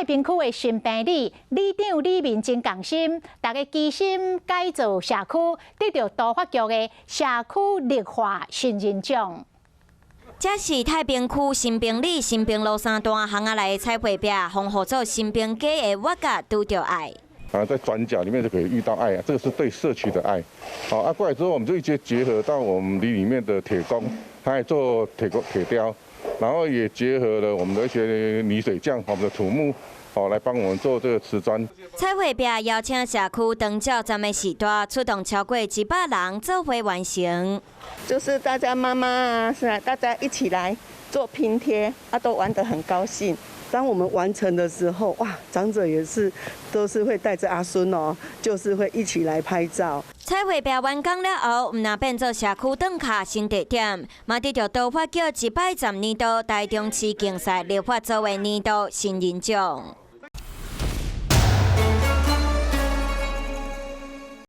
平區的新平里里長李明真仝心，大家齊心改造社區，得著都發局的社區綠化新人獎。這是太平區新平里新平路三段巷仔內的彩繪壁，封號做新平街的我佮拄著愛。啊，在轉角裡面就可以遇到愛啊，這個是對社區的愛。好啊，過來之後，我們就一直結合到我們里裡面的鐵工，他還做鐵工鐵雕，然後也結合了我們的一些泥水匠，我們的土木，好來幫我們做這個瓷磚。彩繪壁邀請社區長照站的序大，出動超過100人做伙完成。就是大家媽媽啊，是啊，大家一起來做拼貼，啊，都玩得很高興。當我們完成的時候，哇，長者也是都是會帶着阿孫哦，就是會一起來拍照。彩繪壁完工了後，毋但變做社區轉卡新地點，嘛得著都發局一百十年度台中市競賽綠化作為年度新人獎。